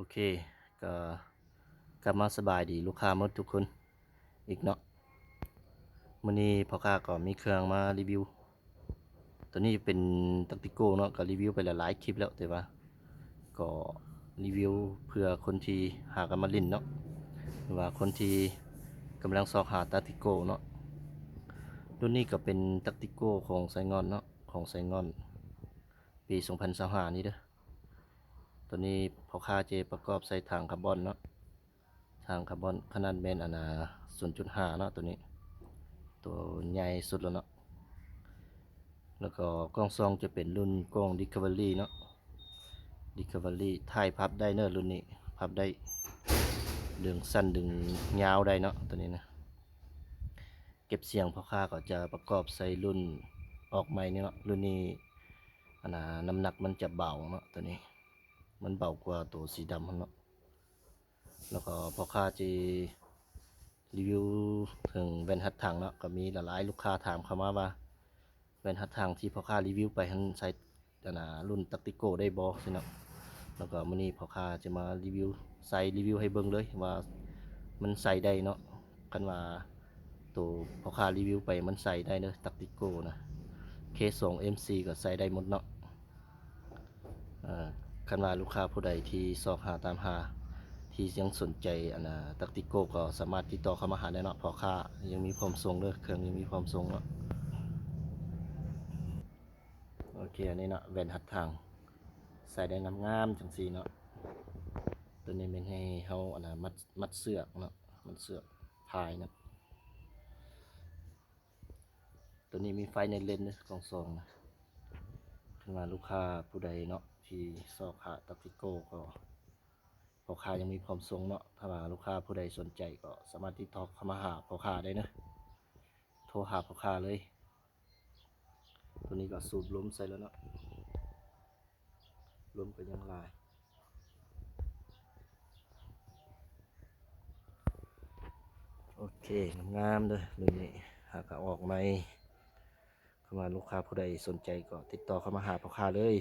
ໂອເຄ ກໍກັບມາສະບາຍດີລູກຄ້າໝົດທຸກຄົນອີກເນາະ. ມື້ນີ້ພໍ່ຄ້າກໍມີເຄື່ອງມາຣີວິວ. ຕົວນີ້ເປັນ Tactico ເນາະ, ກໍຣີວິວໄປຫຼາຍໆຄລິບແລ້ວ, ແຕ່ວ່າກໍຣີວິວເພື່ອຄົນທີ່ຫາກັນມາຫຼິ້ນເນາະ ຫຼືວ່າຄົນທີ່ກຳລັງຊອກຫາ Tactico ເນາະ. ລຸ້ນນີ້ກໍເປັນ Tactico ຂອງໄຊງ່ອນເນາະ, ຂອງໄຊງ່ອນ ປີສອງພັນຊາວຫ້ານີ້ເດີ. ຕົວນີ້ພໍ່ຄ້າຈະປະກອບໃສ່ຖັງຄາບອນເນາະ, ຖັງຄາບອນຂະໜາດແມ່ນອັນນ່າ ສູນຈຸດຫ້າເນາະ, ຕົວນີ້ ຕົວໃຫຍ່ສຸດແລ້ວເນາະ. ແລ້ວກໍກ້ອງສ່ອງຈະເປັນລຸ້ນກ້ອງ Discovery ເນາະ, Discovery ຖ່າຍພັບໄດ້ເນີ ລຸ້ນນີ້ ພັບໄດ້ ດຶງສັ້ນດຶງຍາວໄດ້ເນາະ ຕົວນີ້ນະ. ເກັບສຽງພໍ່ຄ້າກໍຈະປະກອບໃສ່ລຸ້ນອອກໃໝ່ນີ້ເນາະ, ລຸ້ນນີ້ອັນນ່າ ນ້ຳໜັກມັນຈະເບົາເນາະ, ຕົວນີ້ມັນເບົາກວ່າຕົວສີດຳຫັ້ນເນາະ. ແລ້ວກໍພໍ່ຄ້າຈະຣີວິວເຖິງແວ່ນຮັດຖັງເນາະ, ກໍມີຫຼາຍໆລູກຄ້າຖາມເຂົ້າມາວ່າ ແວ່ນຮັດຖັງທີ່ພໍ່ຄ້າຣີວິວໄປຫັ້ນໃສ່ ອັນນ່າ ລຸ້ນ Tactico ໄດ້ບໍ່ຊີ້ເນາະ. ແລ້ວກໍມື້ນີ້ພໍ່ຄ້າຈະມາຣີວິວ ໃສ່ຣີວິວໃຫ້ເບິ່ງເລີຍວ່າມັນໃສ່ໄດ້ເນາະ. ຄັນວ່າໂຕພໍ່ຄ້າຣີວິວໄປມັນໃສ່ໄດ້ເດີ Tactico ນະ, ເຄສອງ ເອັມສີ່ ກໍໃສ່ໄດ້ໝົດເນາະ. ເອີ ຄັນວ່າລູກຄ້າຜູ້ໃດທີ່ຊອກຫາຕາມຫາ ທີ່ຍັງສົນໃຈອັນນ່າ Tactico ກໍສາມາດຕິດຕໍ່ເຂົ້າມາຫາໄດ້ເນາະ. ພໍ່ຄ້າຍັງມີພ້ອມສົ່ງເດີ, ເຄື່ອງຍັງມີພ້ອມສົ່ງເນາະ. ໂອເຄ ອັນນີ້ເນາະ ແວ່ນຮັດຖັງ ໃສ່ໄດ້ງາມໆ ຈັ່ງຊີ້ເນາະ. ຕົວນີ້ແມ່ນໃຫ້ເຮົາອັນນ່າ ມັດ ມັດເຊືອກເນາະ, ມັດເຊືອກພາຍເນາະ. ຕົວນີ້ມີໄຟໃນເລນເດີ ກ້ອງສ່ອງນະ. ຄັນວ່າລູກຄ້າຜູ້ໃດເນາະ ທີ່ຊອກຫາ Tactico ກໍ ພໍ່ຄ້າຍັງມີພ້ອມສົ່ງເນາະ. ຖ້າວ່າລູກຄ້າຜູ້ໃດສົນໃຈກໍສາມາດຕິດຕໍ່ເຂົ້າມາຫາພໍ່ຄ້າໄດ້ເນີ, ໂທຫາພໍ່ຄ້າເລີຍ. ຕົວນີ້ກໍສູບລົມໃສ່ແລ້ວເນາະ, ລົມກໍຍັງຫຼາຍ. ໂອເຄ ງາມໆເດີ ລຸ້ນນີ້ຫາກະອອກໃໝ່. ຄັນວ່າລູກຄ້າຜູ້ໃດສົນໃຈກໍຕິດຕໍ່ເຂົ້າມາຫາພໍ່ຄ້າເລີຍ.